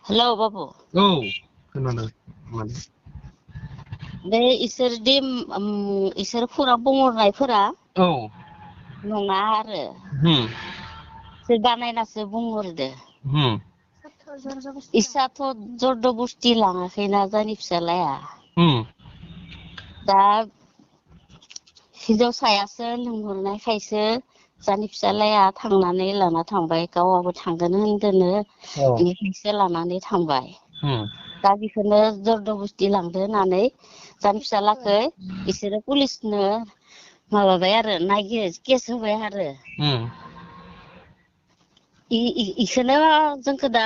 hello बाबु औ खोनादों माने बे इसोरदि इसोर फुरा बुंहरनायफोरा औ नङा आरो सोर बानायनासो बुंहरदो इसाथ' जरदबस्ति लाङाखैना जोंनि फिसालाया दा हिनजावसायासो लिंहरनायखायसो जोंनि फिसालाया थांनानै लाना थांबाय गावहाबो थांगोन होनदोनो बेनिखायसो लानानै थांबाय दा बेखौनो जरदबस्ति लांदो होननानै जोंनि फिसालाखौ बिसोरो पुलिसनो माबाबाय आरो नागिर केस होबाय आरो इखौनो जोंखौ दा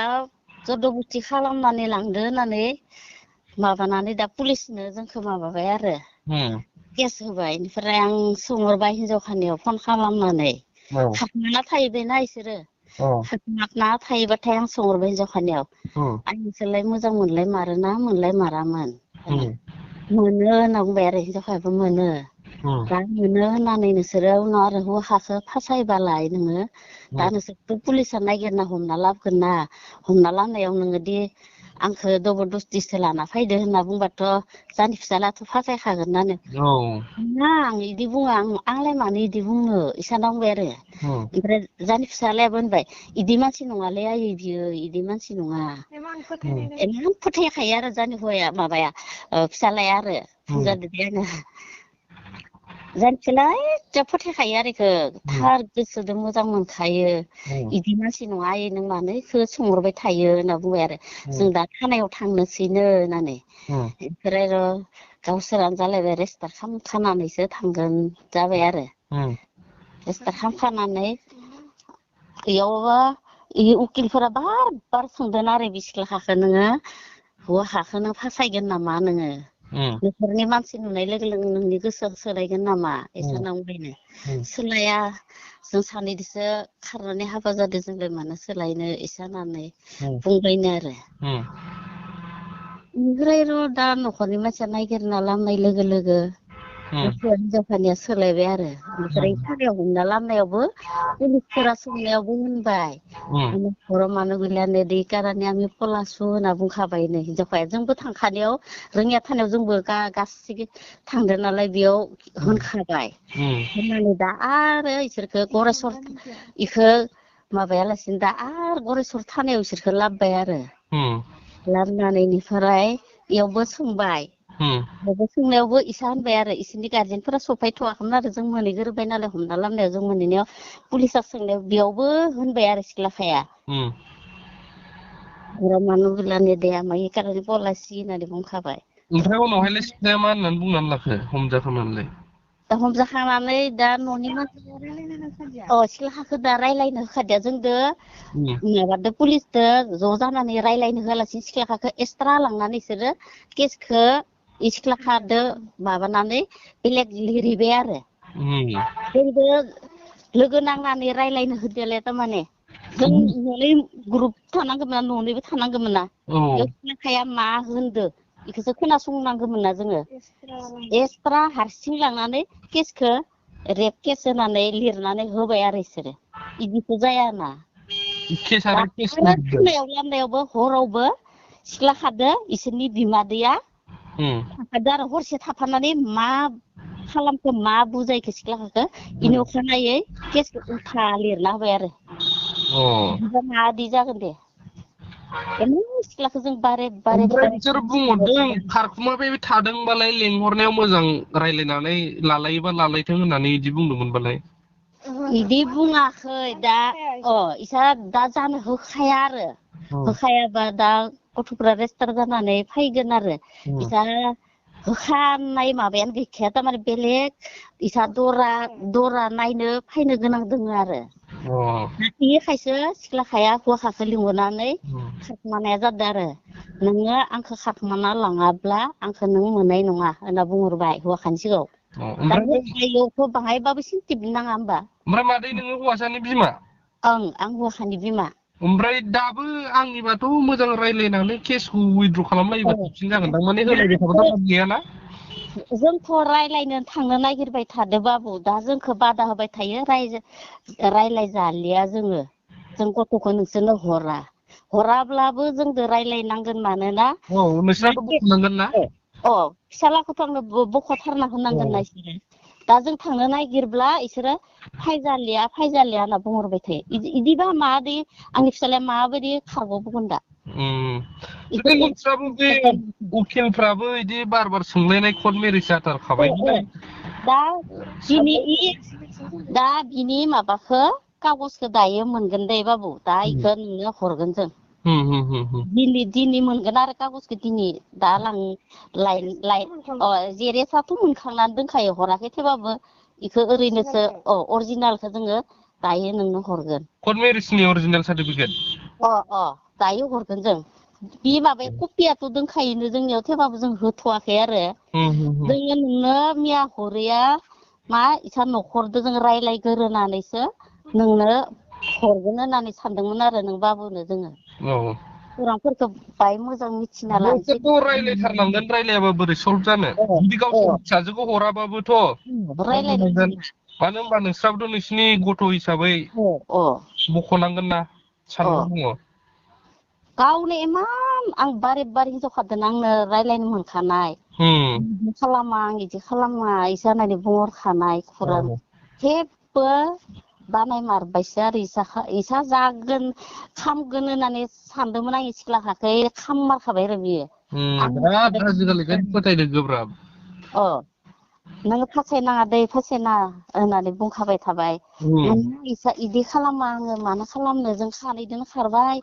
जरदबस्ति खालामनानै लांदो होननानै माबानानै दा पुलिसनो जोंखौ माबाबाय आरो केस होबाय ओमफ्राय आं सोंहरबाय हिनजावखानियाव फन खालामनानै खारखुमाना थाहैबायना इसोरो खारखुमाना थायोबाथाय आं सोंहरबाय हिनजावखानियाव आं नोंसोरलाय मोजां मोनलाय मारोना मोनलाय मारामोन मोनो होनना बुंबाय आरो हिनजावखायाबो मोनो दा मोनो होननानै नोंसोरो उनाव आरो हौवाखौ फासायबालाय नोङो दा नोंसोरथ' पुलिसा नागिरना हमना लाबोगोन ना हमना लाबोनायाव नोङो दि आंखौ जबरदस्तिसो लाना फैदो होनना बुंबाथ' जोंनि फिसालायाथ' फासायखागोन ना नङा आं बिदि बुङा आंलाय मानो बिदि बुंनो इसाना बुंबाय आरो ओमफ्राय जोंनि फिसालायाबो होनबाय इदि मानसि नङालै आयै बियो इदि मानसि नङा इमान फोथायखायो आरो जोंनि हौवाया माबाया फिसालाया आरो बुंजादो दे आङो जोंनि फिसालाया एसे फोथायखायो आरो इखौ थार गोसोजों मोजां मोनखायो इदि मानसि नङा आयै नों मानो इखौ सोंहरबाय थायो होनना बुंबाय आरो जों दा थानायाव थांनोसैनो होननानै ओमफ्राय र' गावसोरानो जालायबाय रेस्टार खालामखानानैसो थांगोन जाबाय आरो रेस्टार खालामखानानै इयावबो उकिलफोरा बार बार सोंदों आरो बि सिख्लाखौ नोङो हौवाखौ नों फासायगोन नामा नोङो न'खरनि मानसि नुनाय लोगो लोगो नोंनि गोसोआ सोलायगोन नामा एसा होनना बुंबायनो सोलाया जों सानैदोसो खारनानै हाबा जादों जोंलाय मानो सोलायनो एसा होननानै बुंबायनो आरो ओमफ्राय र' दा न'खरनि मानसिया नायगिरना लाबोनाय लोगो लोगो हिनजावखानिया सोलायबाय आरो ओमफ्राय थानायाव हमना लाबोनायावबो पुलिसफोरा सोंनायावबो होनबाय न'खराव मानो गैलानो दै कारने आंनि पलासु होनना बुंखाबायनो हिनजावखाया जोंबो थांखानायाव रोङिया थानायाव जोंबो गासै थांदों नालाय बेयाव होनखाबाय होननानै दा आरो इसोरखौ गरेस्वर इखौ माबायालासिनो दा आरो गरेस्वर थानायाव इसोरखौ लाबोबाय आरो लाबोनानै इनिफ्राय इयावबो सोंबाय बेयावबो सोंनायावबो इसा होनबाय आरो इसोरनि गारजेनफोरा सफायथ'वाखैमोन आरो जों मोनहैग्रोबाय नालाय हमना लाबोनायाव जों मोनहैनायाव पुलिसा सोंनायाव बेयावबो होनबाय आरो सिख्लाखाया मानो गैलानो दे आमाय कारने पलासि होननानै बुंखाबाय ओमफ्राय उनावहायलाय सिख्लाया मा होननानै बुंनानै लाखो हमजाखांनानैलाय दा हमजाखांनानै दा न'नि मानसि सिख्लाखौ दा रायलायनो होखादिया जोंदो माबादो पुलिसदो ज' जानानै रायलायनो होआलासिनो सिख्लाखौ एक्सट्रा लांनानै इसोरो केसखौ सिख्लाखादो माबानानै बेलेग लिरहैबाय आरो जोंबो लोगो नांनानै रायलायनो होदोलाय थारमाने जों न'नै ग्रुप थानांगौमोन ना न'नैबो थानांगौमोन ना बेयाव सिख्लाखाया मा होनदो बेखौसो खोनासंनांगौमोन ना जोङो एक्सट्रा हारसिं लांनानै केसखौ रेप केस होनानै लिरनानै होबाय आरो इसोरो बिदिखौ जायाना थानायाव लाबोनायावबो हरावबो सिख्ला खादो इसोरनि बिमादैया थाफादो आरो हरसे थाफानानै मा खालामखो मा बुजायखो सिख्लाखौ इनि अखानायै केसखौ उल्था लिरना होबाय आरो बिदिबा माबायदि जागोन दे सिख्लाखौ जों बारे बारे ओमफ्राय बिसोर बुंहरदों खारखुमाबाय थादोंबालाय लेंहरनायाव मोजां रायलायनानै लालायोबा लालायथों होननानै बिदि बुंदोंमोनबालाय बिदि बुङाखै दा इसा दा जानो होखाया आरो होखायाबा दा गथ'फ्रा रेस्टार जानानै फैगोन आरो इसा होखानाय माबायानो गैखाया थारमाने बेलेग इसा दरा नायनो फैनो गोनां दङ आरो बेखायसो सिख्लाखाया हौवाखाखौ लिंहरनानै खारखुमानाया जादों आरो नोङो आंखौ खारखुमाना लाङाब्ला आंखौ नों मोननाय नङा होनना बुंहरबाय हौवाखानि सिगाङाव बाहायबाबो सिन्थिनो नाङा होमबा ओमफ्राय मादै नोङो हौवासानि बिमा ओं आं हौवासानि बिमा ओमफ्राय दाबो आंनिबाथ' मोजां रायलायनानै केसखौ उइद्र' खालामलायोबा साबसिन जागोनदां माने होलायबाय थाबाथ' लाब गैयाना जोंथ' रायलायनो थांनो नागिरबाय थादो बाबु दा जोंखौ बादा होबाय थायो रायलायजालिया जोङो जों गथ'खौ नोंसोरनो हरा हराब्लाबो जोंदो रायलायनांगोन मानोना नोंसोराथ' बख'नांगोन ना फिसालाखौथ' आंनो बख'थारना होनांगोन ना इसोरो दा जों थांनो नागिरब्ला इसोरो फायजालिया होनना बुंहरबाय थायो इदिबा माबायदि आंनि फिसालाया माबायदि खारग'बोगोन दा नोंस्राबो बे उकिलफ्राबो इदि बार सोंलायनाय कर्ट मेरेज जाथारखाबाय दा बिनि माबाखौ कागजखौ दायो मोनगोन दे बाबु दा इखौ नोंनो हरगोन जों दिनै मोनगोन आरो कागजखौ दिनै दा जेरेसाथ' मोनखांनानै दोनखायो हराखै थेवबाबो इखौ ओरैनोसो अरिजिनेलखौ जोङो दायो नोंनो हरगोन कर्ट मेरेजनि अरिजिनेल सार्टिफिकेट दायो हरगोन जों बे माबाया कपियाथ' दोनखायोनो जोंनियाव थेवबाबो जों होथ'वाखै आरो जोङो नोंनो मिया हरैया मा इसा न'खरजों जों रायलायग्रोनानैसो नोंनो हरगोन होननानै सानदोंमोन आरो नों बाबुनो जोङो खौरांफोरखौ बाय मोजां मिथिना लानोसै रायलायथारनांगोन रायलायाबा बोरै सल्भ जानो जुदि गावसोर फिसाजोखौ हराबाबोथ' रायलायनांगोन मानो होनबा नोंस्राबोथ' नोंसिनि गथ' हिसाबै बख'नांगोन ना सानना दङ गावनो इमान आं बारे हिनजाव खारदों आंनो रायलायनो मोनखानाय खालामा आं इदि खालामा इसा होननानै बुंहरखानाय खुरां जेबो बानाय मारबायसो आरो इसा जागोन खामगोन होननानै सानदोंमोन आं सिख्लाखाखै खाममारखाबाय आरो बियो बिराद आजिखालि फोथायनो गोब्राब नोङो फासायनाङा दै फासायनाङा होननानै बुंखाबाय थाबाय इदि खालामा आङो मानो खालामनो जों सानैजों खारबाय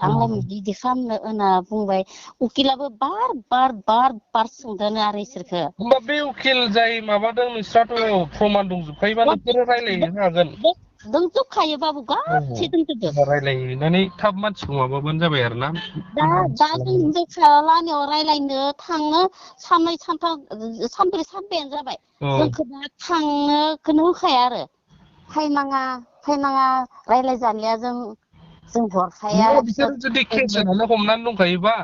आंलाय इदि खालामनो होनना बुंबाय उकिलाबो बार सोंदों आरो इसोरखो होमबा बे उकिल जाय माबादों नोंस्राथ' प्रमान दंजोबखायोबा नोंसोरो रायलायहैनो हागोन दंजोबखायो बाबु गासै दंजोबो रायलायहैनानै थाब मानसिखौ माबाबानो जाबाय आरो ना दा जों फिसालानियाव रायलायनो थाङो साननै सानथाम सानब्रै सानबायानो जाबाय जोंखौ दा थांनोखौनो होखाया आरो फायनाङा रायलायजालिया जों हरखाया बिसोर जुदि केस होनानै हमनानै दंखायोबा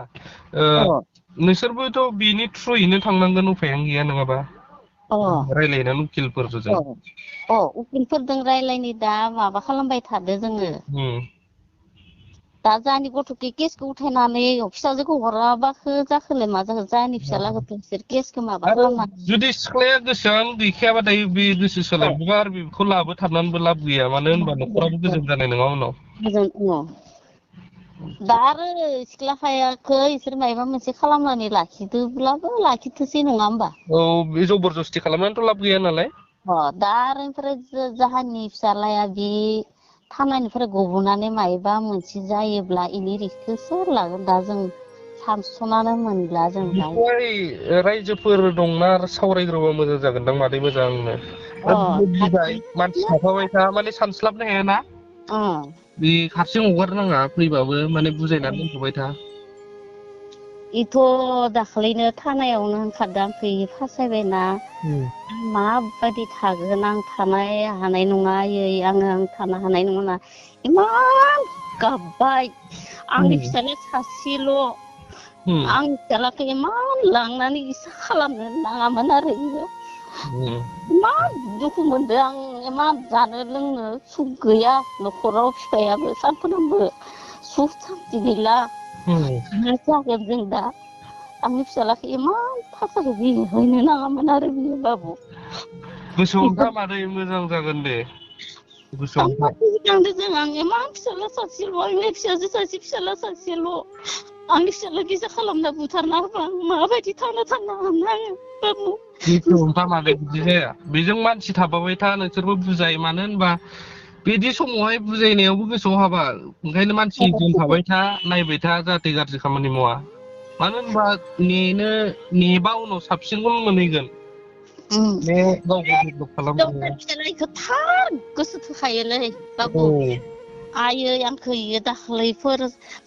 नोंसोरबोथ' बिनि थ्रुयैनो थांनांगोन उफायानो गैया नङाबा रायलायनानै उकिलफोरजों उकिलफोरजों रायलायनो दा माबा खालामबाय थादो जोङो दा जानि गथ'खौ केसखौ उथायनानै फिसाजोखौ हराबाखो जाखोलाय मा जाखो जानि फिसालाखौथ' बिसोर केसखौ माबा खालामनानै जुदि सिख्लाया गोसोआनो गैखायाबाथाय बे गोसो सोलायबा आरो बेखौ लाबोथारनानैबो लाब गैया मानो होनबा न'खराबो गोजोन जानाय नङा उनाव दा आरो सिख्लाखायाखौ इसोर मायबा मोनसे खालामनानै लाखिदोब्लाबो लाखिथोंसै नङा होमबा बे जबरदस्ति खालामनानैथ' लाब गैया नालाय दा आरो ओमफ्राय जाहानि फिसालाया बे थानायनिफ्राय गबोनानै मायबा मोनसे जायोब्ला इनि रिक्सखौ सोर लागोन दा जों सानस'नानो मोनला जों दा रायजोफोर दंना सावरायग्रोबा मोजां जागोनदां मादै मोजांनो मानसि थाफाबाय था माने सानस्लाबनो हायाना बे हारसिं हगारनाङा फैबाबो माने बुजायनानै दोनथ'बाय था इथ' दाख्लैनो थानायावनो होनखादों आंखौ फासायबायना माबायदि थागोन आं थानो हानाय नङा आं थानो हानाय नङा इमान गाबबाय आंनि फिसालाया सासेल' आंनि फिसालाखौ इमान लांनानै इसा खालामनो नाङामोन आरो इयो इमान दुखु मोनदों आं इमान जानो लोंनो सुख गैया न'खराव फिफायाबो सानफ्रोमबो सुख सान्ति गैला मा जागोन जों दा आंनि फिसालाखौ इमान थाखाखौ हैनो नाङामोन आरो बियो बाबु गोसोआव हमथा मादै मोजां जागोन दे गोसोआव जों आं इमान फिसाला सासेल' आंनि फिसाजो सासे फिसाला सासेल' आंनि फिसाला गिजा खालामना बुथारना होबा आं माबायदि थांना हागोन आङो बाबु मादै बिदि जाया बेजों मानसि थाफाबाय था नोंसोरबो बुजाय मानो होनबा बिदि समावहाय बुजायनायावबो गोसोआव हाबा ओंखायनो मानसि दोनफाबाय था नायबाय था जाहाथे गाज्रि खामानि मावा मानो होनबा नेबा उनाव साबसिनखौनो मोनहैगोन फिसालायखौ थार गोसो थोखायोलै बाबु आयै आंखौ इयो दाख्लैफोर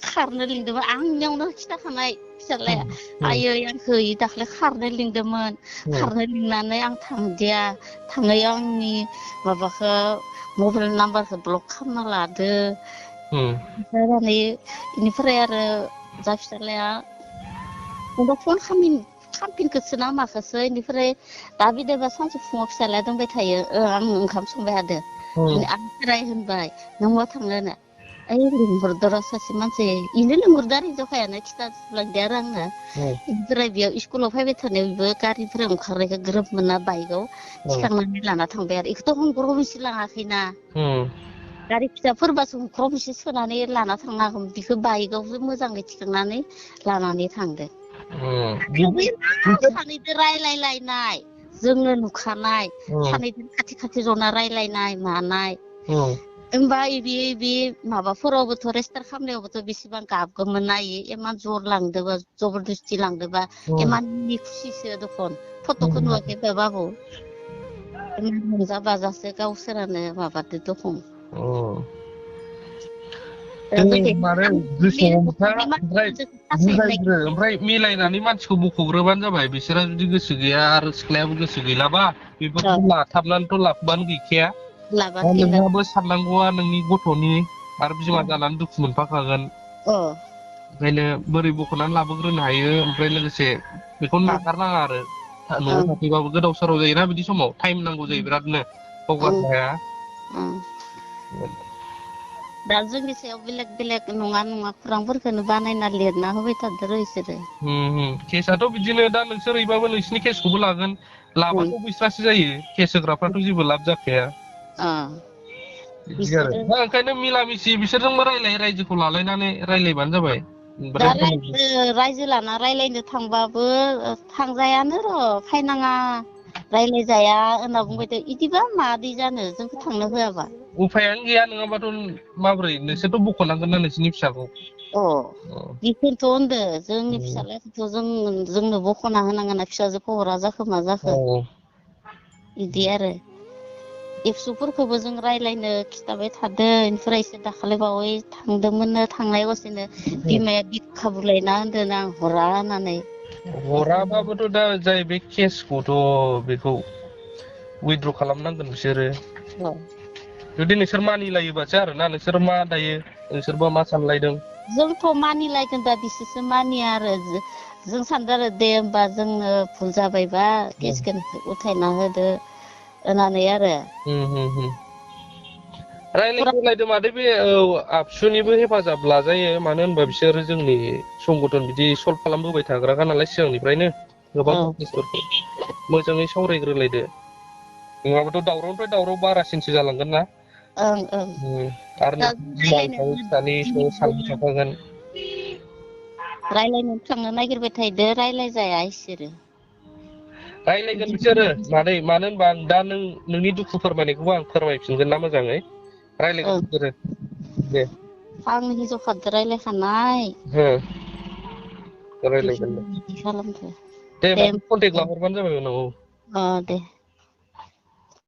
खारनो लिंदोंमोन आंनियावनो खिथाखानाय फिसालाया आयै आंखौ इयो दाख्लै खारनो लिंदोंमोन खारनो लिंनानै आं थांदिया थांनायाव आंनि माबाखौ मबाइल नाम्बारखौ ब्लक खालामना लादो बेनिफ्राय आरो जा फिसालाया फन खामफिनखोसो ना माखोसो बेनिफ्राय दा बिदिबा सानसे फुङाव फिसालाया दोनबाय थायो आं ओंखाम संबाय थादो आं खेराइ होनबाय नों मा थांनो ओइ लिंहरदोर' सासे मानसि इनो लिंहरदो आरो जखायानो खिथालांदो आरो आंनो ओमफ्राय बेयाव स्कुलाव फैबाय थानायाव बेबो गारिफोरा ओंखारनायखौ ग्रोब मोना बाइकआव थिखांनानै लाना थांबाय आरो बेखौथ' हंख्र' हंसि लाङाखैना गारि फिसाफोरबासो हंख्र' हंसि सोनानै लाना थांनो हागौमोन बेखौ बाइकआवसो मोजाङै थिखांनानै लानानै थांदो सानैजों रायलायलायनाय जोंनो नुखानाय सानैजों खाथि खाथि जना रायलायनाय मानाय होमबा बे माबाफोरावबोथ' रेजिस्टार खालामनायावबोथ' बेसेबां गाबगौमोन ना इमान जर लांदोबा जबरदस्ति लांदोबा इमान मिनि खुसिसो दखन फट'खौ नुवाखै बाबु इमान रंजा बाजासो गावसोरानो माबादो दखन ओमफ्राय मिलायनानै मानसिखौ बख'ग्रोबानो जाबाय बिसोरा जुदि गोसो गैया आरो सिख्लायाबो गोसो गैलाबा बेफोरखौ लाथाबनानैथ' लाबोबानो गैखाया नोंहाबो साननांगौआ नोंनि गथ'नि आरो बिमा जानानै दुखु मोनफाखागोन ओंखायनो बोरै बख'नानै लाबोग्रोनो हायो ओमफ्राय लोगोसे बेखौ नागारनाङा आरो न'आव थाफैबाबो गोदाव सोराव जायोना बिदि समाव टाइम नांगौ जायो बिरादनो हगारनो हाया दा जोंनि सायाव बेलेग बेलेग नङा खौरांफोरखौनो बानायना लिरना होबाय थादोर' इसोरो केसाथ' बिदिनो दा नोंसोर ओइबाबो नोंसिनि केसखौबो लागोन लाबाथ' बैस्रासो जायो केस होग्राफ्राथ' जेबो लाब जाखाया बिदि आरो दा ओंखायनो मिला मिसि बिसोरजोंबो रायलाय रायजोखौ लालायनानै रायलायबानो जाबाय दा रायजो लाना रायलायनो थांबाबो थांजायानो र' फायनाङा रायलायजाया होनना बुंबाय थायो इदिबा मादै जानो जोंखौ थांनो होआबा उफायानो गैया नङाबाथ' माबोरै नोंसोरथ' बख'नांगोन ना नोंसोरनि फिसाखौ बेखौनोथ' होनदो जोंनि फिसालायखौथ' जोंनो बख'ना होनांगोन फिसाजोखौ हरा जाखो मा जाखो बिदि आरो एबसुफोरखौबो जों रायलायनो खिथाबाय थादों ओमफ्रायसो दाखालि बावै थांदोंमोननो थांनाय गसिनो बिमाया बिखा बुलायना होनदों आं हरा होननानै हराबाबोथ' दा जाय बे केसखौथ' बेखौ उइद्र' खालामनांगोन बिसोरो जुदि नोंसोर मानिलायोबासो आरोना नोंसोर मा दायो नोंसोरबा मा सानलायदों जोंथ' मानिलायगोन दा बिसोरसो मानिया आरो जों सानदों आरो दे होमबा जोंनो भुल जाबायबा केसखौ उथायना होदो होननानै आरो रायलायदो मादै बे आबसुनिबो हेफाजाब लाजायो मानो होनबा बिसोर जोंनि संगठन बिदि सल्भ खालामबोबाय थाग्राखा नालाय सिगांनिफ्रायनो गोबां केसफोरखौ मोजाङै सावरायग्रोलायदो नङाबाथ' दावरावनिफ्राय दावराव बारासिनसो जालांगोन ना आरो सानैसो सानबाय थाखागोन रायलायनो थांनो नागिरबाय थायोदो रायलायजाया इसोरो रायलायगोन बिसोरो मादै मानो होनबा आं दा नोंनि दुखु फोरमायनायखौबो आं फोरमायफिनगोन ना मोजाङै रायलायगोन बिसोरो दे आं हिनजावखादो रायलायखानाय रायलायगोन खालामदो दे कन्टेक्ट लाहरबानो जाबाय उनाव दे